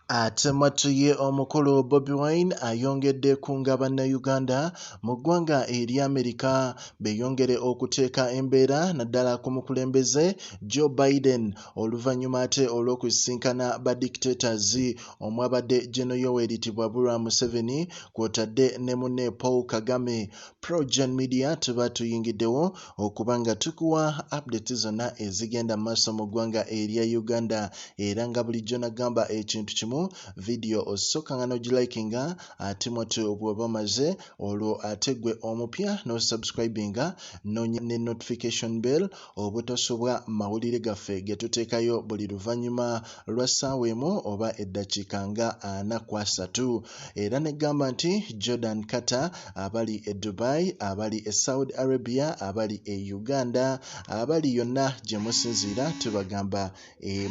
Ate mwattu ye omukulu Bobi Wine ayongedde kunga Bannayuganda mu ggwanga erya Amerika beeyongere okuteeka embeera naddala ku mukulembeze Joe Biden oluvannyuma ate olw'okusisinkana ba dictators omwabadde General Yoweri Tibwabulwa Museveni kw'otadde ne munne Paul Kagame. Progen Media tuba tuyingiddewo okuba nga tukuwa updates zonna ezigenda mu maaso mu ggwanga erya Uganda era nga bulijjo nagamba ekintu kimu vidiyo osooka nga n'ogilikinga ate mwattu bw'oba omaze olwo ate gwe omupya n'osubscribinga ne notification bell obutasubwa mawulire gaffe ge tuteekayo buli luvannyuma lwa ssaawa emu oba eddakiika nga 43. Era negamba nti Jordan Qatar, abali e Dubai, abali e Saudi Arabia, abali e Uganda, abali yonna gye musinziira, tubagamba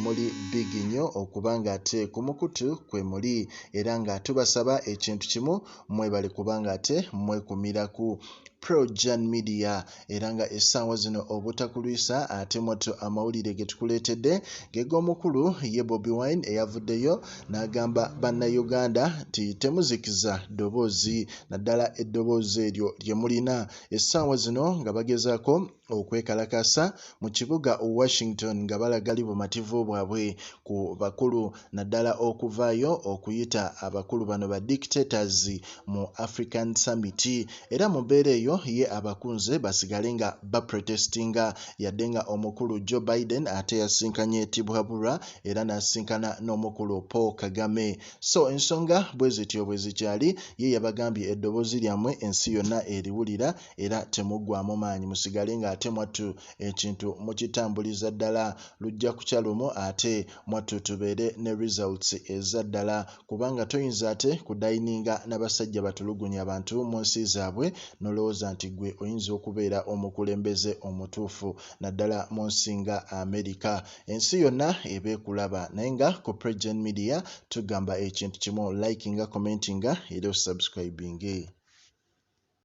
muli big nnyo okuba nga ate ku mukutu kwe muli era nga tubasaba ekintu kimu, mwebale kubanga ate mwekumiraku Progen Media. Era nga essaawa zino obutakulwisa ate mwattu amawulire ge tukuleetedde ge g'omukulu ye Bobi Wine eyavuddeyo n'agamba Bannayuganda nti temuzikiza ddoboozi, naddala eddoboozi eryo lye mulina essaawa zino nga bagezaako okwekalakaasa mu kibuga Washington nga balaga bumativu bwabwe ku bakulu, naddala okuvaayo okuyita abakulu bano ba dictators mu African Summit. Era mu mbeera eyo ye abakunze basigale nga baprotestinga yadde nga omukulu Joe Biden ate yasinkanye Tibwabulwa era n'asinkana n'omukulu Paul Kagame. So ensonga bwe zityo bwe zikyali, ye yabagambye eddoboozi lyammwe ensi yonna eriwulira era temuggwamu maanyi, musigale ng'ate mwattu ekintu mukitambuliza ddala, lujja kukya lumu ate mwattu tubeere ne results eza ddala, kubanga toyinza ate kudayininga n'abasajja batulugunya abantu mu nsi zaabwe n'olowooza nti ggwe oyinza okubeera omukulembeze omutuufu, naddala mu nsi nga Amerika. Ensi yonna eba ekulaba, naye nga ku Pregen Media tugamba ekintu kimu, likinga, commentinga era osubscribinge.